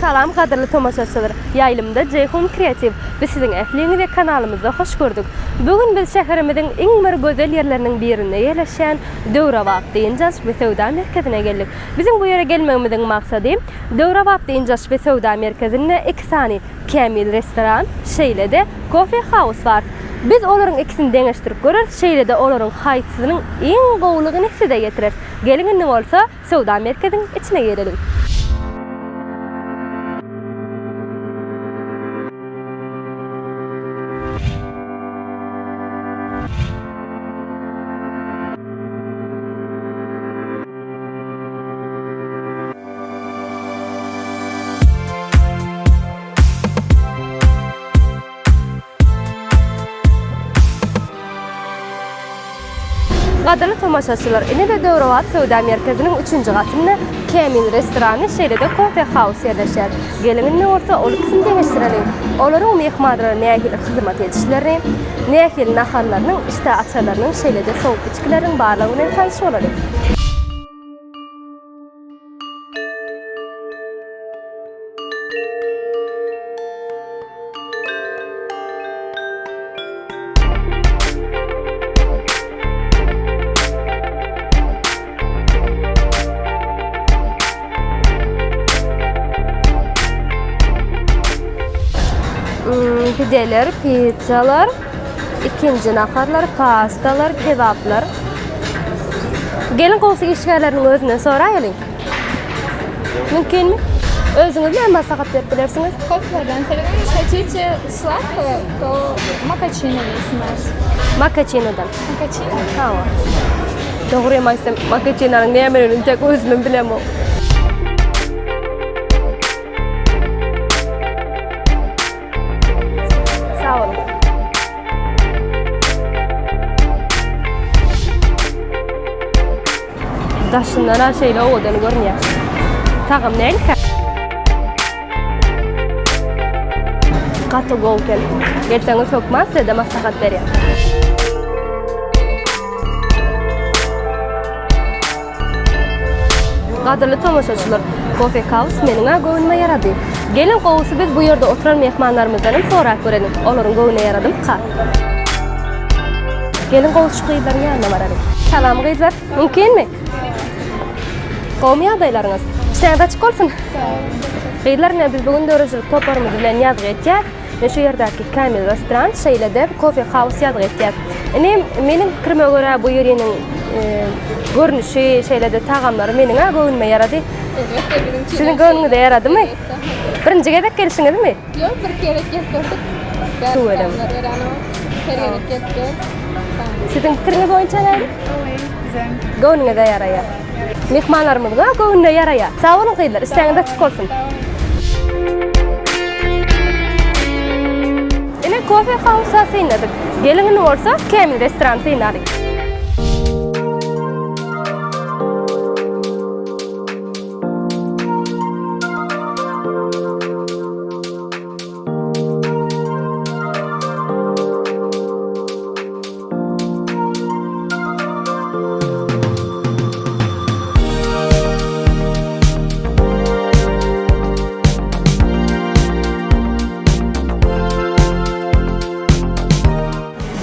Salam gadyrly tomaşaçylar! Ýaýlymda Jeýhun Kreativ. Biz siziň ähliňizi kanalymyzda hoş gördük. Bu gün biz şäherimiziň iň bir gözel ýerleriniň birinde ýerleşýän döwrebap dynç alyş we söwda merkezine geldik. Biziň bu ýere gelmegimiziň maksady döwrebap dynç alyş we söwda merkezinde iki sany Kämil restoran, şeýle-de Coffee House bar. Biz olaryň ikisini deňeşdirip göreris, şeýle-de olaryň haýsysynyň iň gowulygyny size ýetireris. Geliň indi bolsa söwda merkeziň içine gireliň. Gadyrly tomaşaçylar, ine-de döwrebap söwda merkeziniň üçünji gatynda Kämil restorany, şeýle-de Kofe House ýerleşýär. Geliň indi bolsa ol ikisini deňeşdireliň. Olaryň myhmanlara nähili hyzmat edişlerini, nähili naharlarynyň, işdä açarlarynyň, şeýle-de sowuk içgileriniň barlygy bilen tanyş bolalyň. Hmm, pideler, pizzalar, ikinji naharlar, pastalar, kebaplar. Gelin gowsy işgärleriniň özünden soraýalyň. Mümkinmi? Özüňiz näme maslahat berip bilersiňiz? Kofelerden sebäbi хотите сладкого, то мокачино есть у нас. Makaçinodan. Мокачино? Hawa. Dogrymy aýtsam, makaçinonyň nämeligini tek özümem bilemok. Sag boluň. Daşyndan-a şeýle owadan görünýär. Tagam nähilikä? Gaty gowy eken. Gelseňiz hökman size-de maslahat berýän. Gadyrly tomaşaçylar, Coffee House meniň-ä göwnüme ýarady. Geliň gowusy biz bu ýerde oturan myhmanlarymyzdan hem sorap göreliň, olaryň göwnüne ýaradymyka? Geliň gowusy şu gyzlaryň ýanyna baralyň. Salam gyzlar, mümkinmi? Gowumy ýagdaýlaryňyz? Işleriňiz açyk bolsun. Gyzlar, ine biz bu gün döredijilik toparymyz bilen ýazgy etýäs. Men şu ýerdäki Kamil restoran, şeýle-de Coffee House ýazgy etýär. Indi meniň pikirime görä bu ýeriniň e, görnüşi, şeýle-de tagamlary meniň-ä göwnüme ýarady. Elbetde biziň üçin. Siziň göwnüňize ýaradymy? Birinji gezek gelşiňizmi? Ýok, bir gezek gelip gördük. Tüweleme. Her gezek gelip gördük. Siziň pikiriňiz boýunça näme? Gowy, güzel. Göwnüňize ýaraýar. Myhmanlarymyzyň-a göwnüne ýaraýar. Sag boluň gyzlar, işleňiz açyk bolsun. Ine kofe hausa synladyk. Geliň indi bolsa Kämil restoran synlalyň.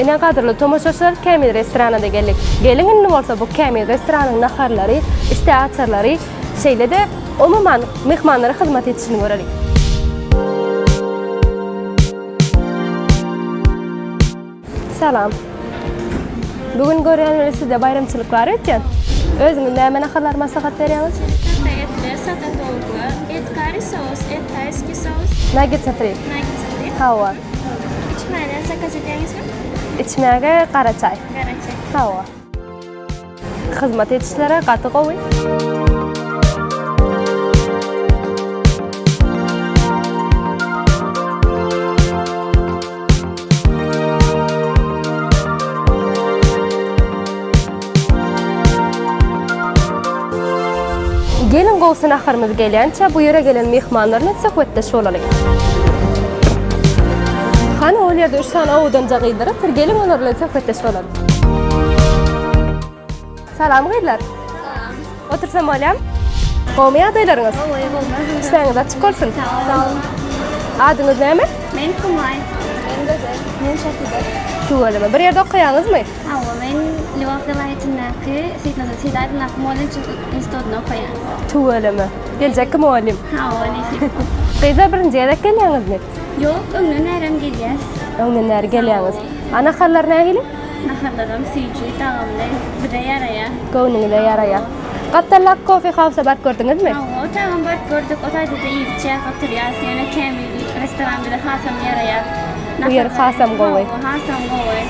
Ine gadyrly tomaşaçylar Kämil restorana-da geldik. Geliň indi bolsa bu Kämil restoranyň naharlary, işdäaçarlary, şeýle-de umuman myhmanlara hyzmat edişini göreliň. Salam. Bu gün görýän weli sizde baýramçylyk bar öýtýän. Özüňiz näme naharlar maslahat berýäňiz? Sata etli, sata towukly, et kari sous, et taýskiý sous. Naggetsa fri. Naggetsa fri. Hawa. Içmäge zakaz edýäňizmi? Içmäge gara çaý. Gara çaý. Hawa. Hyzmat edişleri gaty gowy. Geliň gowsy naharymyz gelýänçä bu ýere gelen myhmanlar bilen söhbetdeş bolalyň. Hany ol ýerde üç sany owadanja gyzlar otyr, geliň olar bilen söhbetdeş bolalyň. Salam gyzlar. Salam. Otursam bolýamy? Gowmy ýagdaýlaryňyz? Gowy, gowy. Işdäňiz açyk bolsun. Sag boluň. Adyňyz näme? Men Humaý. Men Gözel. Men Şahyda. Tüweleme. Bir ýerde okaýaňyzmy? Hawa, men Lebap welaýatyndaky Seýitnazar Seýdi adyndaky mugallymçylyk institutynda okaýan. Tüweleme. Geljekki mugallym. Hawa, nesip bolsa. Gyzlar birinji gezek gelýäňizmi? Ýok, öňden bärem gelýäs. Öňden bäri gelýäňiz. A naharlar nähili? Naharlaram süýji, tagamly, bize ýaraýar. Göwnüňize ýaraýar. Gapdaldaky kofe hausa baryp gördüňizmi? Hawa, o tagam baryp gördük. O taýda-da iýip-içýäs, oturýas. Ýöne Kämil restoran bize hasam ýaraýar. Bu ýer hasam gowy. Hawa, hasam gowy.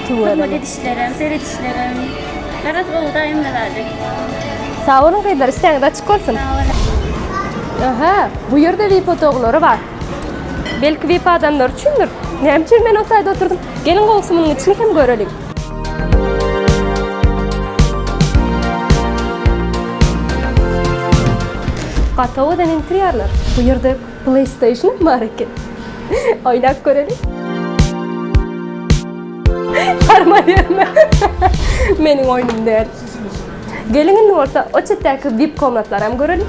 Tüweleme. Hyzmat edişlerem, seredişlerem. Garaz gowy da hemme zady. Sag boluň gyzlar, işdäňiz açyk bolsun. Sag boluň. Aha, bu ýerde VIP otaglary bar. Belki VIP adamlar üçindir. Näme üçin men o taýda oturdym? Geliň gowusy munuň içini hem göreliň. Gaty owadan interýerler. Bu ýerde PlayStation hem bar eken. Oýnap göreliň. Barma ýerine. Meniň oýnum däl. Geliň indi bolsa o çetdäki VIP komnatlary hem göreliň.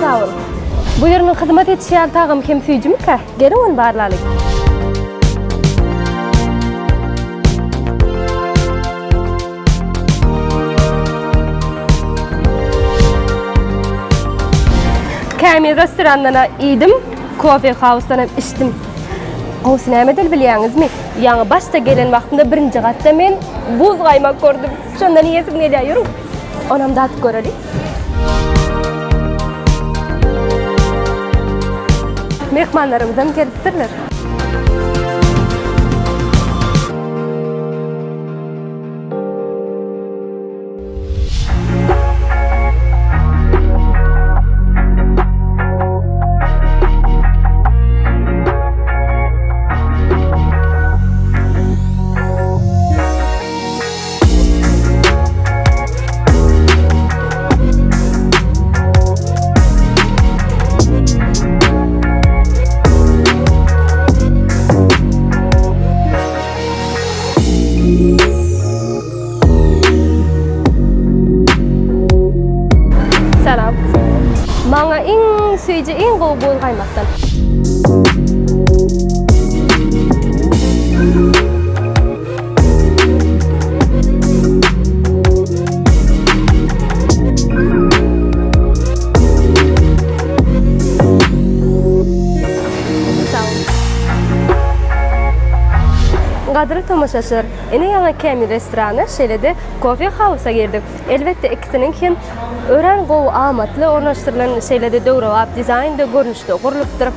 Sag boluň. Bu ýeriniň hyzmat edişi ýaly tagamy hem süýjümikä? Geliň ony barlalyň. Kämil restorandan-a iýdim, kofe hausdan hem içdim. Gowusy nämedel bilýäňizmi? Ýaňy başda gelen wagtymda birinji gatda men buz gaýmak gördüm. Şondan iýesim gelýär, ýörüň. Onam dadyp göreli. Myhmanlarymyzam gelipdirler. Salam. Maňa iň süýji, iň gowy buz gaýmakdan. Gadyrly tomaşaçylar, ine ýaňy Kämil restorana, şeýle-de Kofe Hausa girdik. Elbetde, ikisiniň hem örän gowy, amatly ornaşdyrylan, şeýle-de döwrebap dizaýnda, görnüşde gurlupdyr.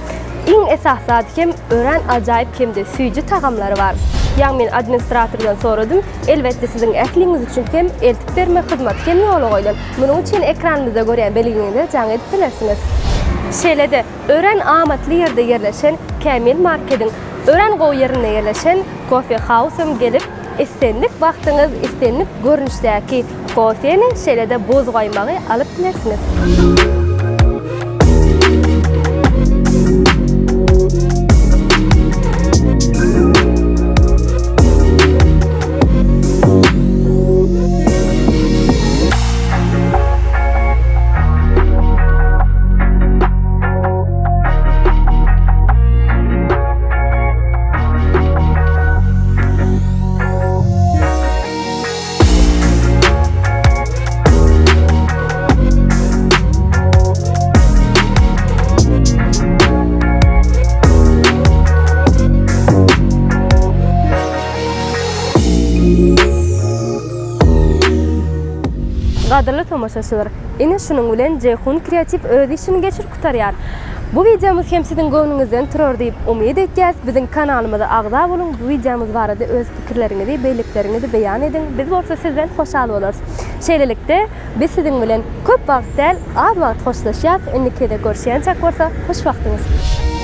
Iň esasy zady hem örän ajaýyp hem-de süýji tagamlary bar. Ýaňy men administratordan soradym, elbetde siziň ähliňiz üçin hem eltip bermek hyzmaty hem ýola goýlan. Munuň üçin ekranymyzda görýän belgiňize jaň edip bilersiňiz. Şeýle-de, örän amatly ýerde ýerleşen Kämil markediň örän gowy ýerinde ýerleşen Coffee House hem gelip, islendik wagtyňyz islendik görnüşdäki kofeni, şeýle-de buzgaýmagy alyp bilersiňiz. Gadyrly tomaşaçylar, ine şunuň bilen Jeýhun Kreativ öz işini geçirip gutarýar. Bu wideomyz hem siziň göwnüňizden turar diýip umyt etýäs. Biziň kanalymyza agza boluň, bu wideomyz barada öz pikirleriňizi, bellikleriňizi beýan ediň. Biz bolsa sizden hoşal bolarys. Şeýlelikde, biz siziň bilen köp wagt däl, az wagt hoşlaşýas. Indiki gezek görüşýänçäk bolsa, hoş wagtyňyz!